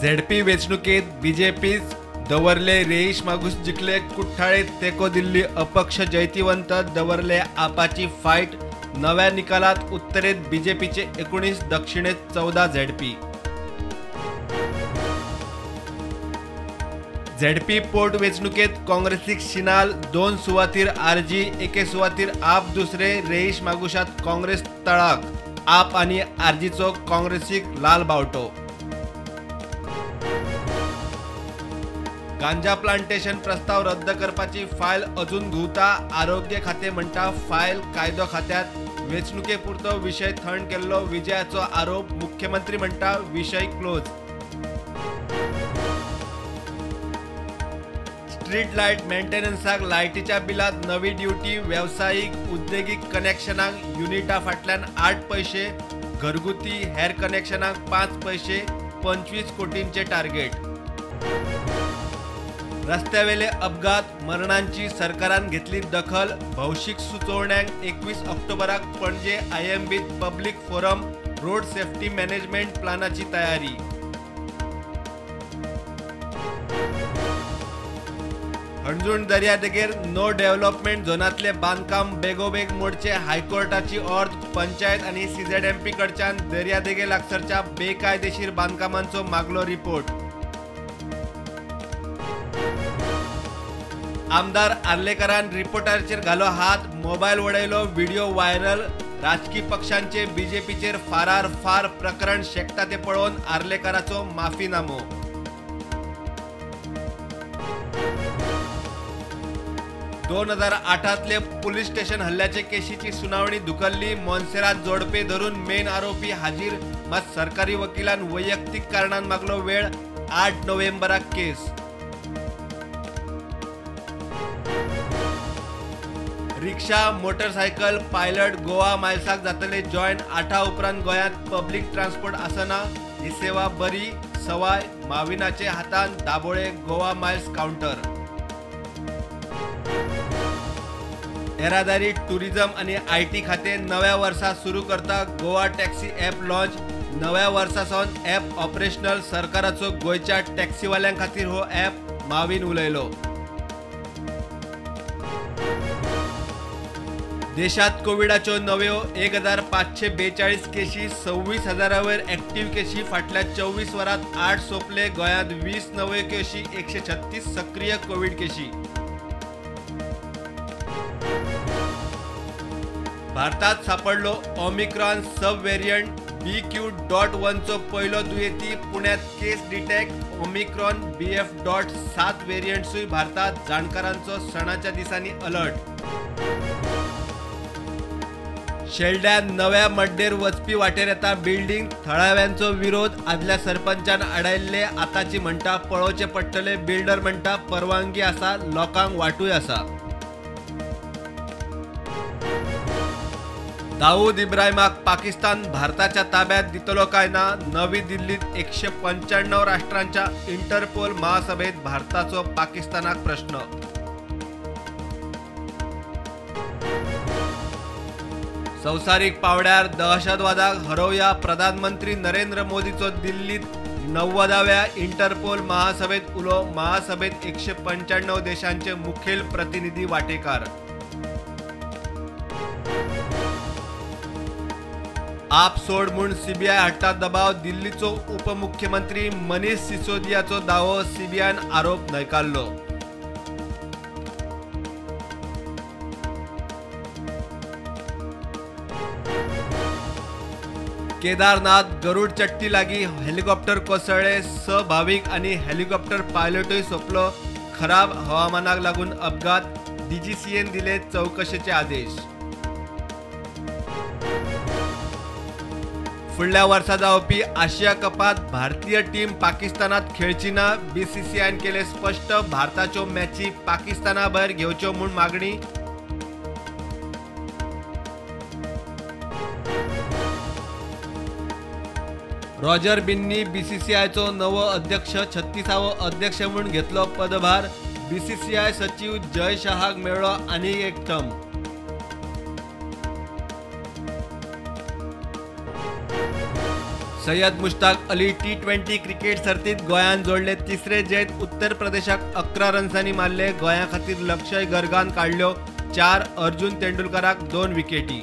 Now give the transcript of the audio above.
ZP वेंचणुकेत बीजेपीच दवरले रेईश मागूस जिखले. कुठ्ठाळे तेंको दिल्ली अपक्ष जैतिवंत दवरले आपाची फायट. नव्या निकालात उत्तरेत बीजेपीचे 19, दक्षिणेत 14 झेडपी. झेडपी पोट वेंचणुकेत काँग्रेसीक शिनाल 2 सुवातीर आरजी, एके सुवातीर आप दुसरे. रेईश मागुशात काँग्रेस तळाक. आप आनी आरजीचो काँग्रेसीक लाल बावटो. गांजा प्लांटेशन प्रस्ताव रद्द करपाची फायल अजून घुंवता. आरोग्य खातें म्हणटा फायल कायदो खात्यात. वेंचणुके पुरतो विशय थंड केल्लो विजयाचो आरोप. मुख्यमंत्री म्हणटा विशय क्लोज. स्ट्रीट लायट मेंटेनन्साक लायटीच्या बिलात नवी ड्युटी. वेवसायीक उद्देगीक कनेक्शनांक युनिटा फाटल्यान 8 पैशे, घरगुती हेर कनेक्शनांक 5 पैशे. 25 कोटींचे टार्गेट. रस्त्यावेले अपघात मरणांची सरकारान घेतली दखल. भौशीक सुचोवण्यांक 21 ऑक्टोबराक Panaji आयएमबीत public forum. Road safety management प्लानाची तयारी. हणजूण दर्यादेगेर नो डेव्हलपमेंट झोनांतले बांदकाम बेगोबेग मोडचे हायकोर्टाची ऑर्द. पंचायत आनी सीझेडएमपी कडच्यान दर्यादेगे लागसरच्या बेकायदेशीर बांदकामांचो मागलो रिपोर्ट. आमदार आर्लेकरान रिपोर्टराचेर घालो हात, मोबायल वडयलो, व्हिडिओ व्हायरल. राजकी पक्षांचे बीजेपीचेर फारार फार. प्रकरण शेकता ते पळोवन आर्लेकराचो माफीनामो. 2008तले पुलीस स्टेशन हल्ल्याचे केशीची सुनावणी धुकल्ली. मोन्सेरात जोडपे धरून मेन आरोपी हाजीर. मात सरकारी वकिलान वैयक्तीक कारणान मागलो वेळ. 8 नोव्हेंबराक केस. रिक्षा, मोटरसायकल पायलट गोवा मायल्साक जातले जॉयन. 8 उपरांत गोंयांत पब्लीक ट्रान्सपोर्ट आसना. ही सेवा बरी सवाय. माविनाचे हातान दाबोळे गोवा मायल्स कावंटर. येरादारी, टुरिझम आनी IT खातें नव्या वर्सा सुरू करता गोवा टॅक्सी ॲप लॉन्च. नव्या वर्सा सावन ॲप ऑपरेशनल. सरकाराचो गोंयच्या टॅक्सीवाल्यां खातीर हो ॲप. माविन उलयलो. देशात कोविडाच्यो नव्यो 1542 केशी, 26,000 वयर ॲक्टिव्ह केशी. फाटल्या 24 वरांत 8 सोंपले. गोंयांत 20 नव्यो केशी, 136 सक्रीय कोविड केशी. भारतात सापडलो ओमिक्रॉन सब व्हेरियंट BQ.1चो पयलो दुयेंती. पुण्यात केस डिटेक्ट. ओमिक्रॉन BF.7 व्हेरियंट्सूय भारतात. जाणकारांचो सणाच्या दिसांनी अलर्ट. शेल्ड्या नव्या मड्डेर वचपी वाटेर येता बिल्डिंग. थळाव्यांचो विरोध. आदल्या सरपंचान आडायल्ले. आतांची म्हणटा पळोवचें पडटलें. बिल्डर म्हणटा परवानगी आसा, लोकांक वाटूय आसा. दाऊद इब्राहिमाक पाकिस्तान भारताच्या ताब्यात दितलो काय ना? नवी दिल्लीत 195 राष्ट्रांच्या इंटरपोल महासभेत भारताचो पाकिस्तानाक प्रश्न. संवसारीक पावड्यार दहशतवादाक हरोवया. प्रधानमंत्री नरेंद्र मोदीचो दिल्लीत 90व्या इंटरपोल महासभेत उलो. महासभेत 195 देशांचे मुखेल प्रतिनिधी वाटेकार. आप सोड म्हूण सीबीआय हाडटा दबाव. दिल्लीचो उपमुख्यमंत्री मनीष सिसोदियाचो दावो. सीबीआयन आरोप न्हयकारलो. केदारनाथ गरुड चट्टी लागी हेलिकॉप्टर कोसळ्ळे. 6 भावीक आनी हेलिकॉप्टर पायलटूय सोंपलो. खराब हवामानाक लागून अपघात. डीजीसीएन दिले चवकशेचे आदेश. फुडल्या वर्सा जावपी आशिया कपात भारतीय टीम पाकिस्तानात खेळची ना. बीसीसीआयन केले स्पष्ट. भारताच्यो मॅची पाकिस्ताना भायर घेवच्यो म्हूण मागणी. रॉजर बिन्नी बीसीसीआयचो नवो अध्यक्ष. 36वो अध्यक्ष म्हूण घेतलो पदभार. बीसीसीआय सचिव जय शहाक मेळ्ळो आनीक एक term. Syed Mushtaq Ali T20 cricket सर्तीत गोंयान जोडले तिसरे जैत. उत्तर प्रदेशाक 11 रन्सांनी मारले. गोंया खातीर लक्षय गर्गान काडल्यो 4, अर्जुन तेंडुलकराक 2 विकेटी.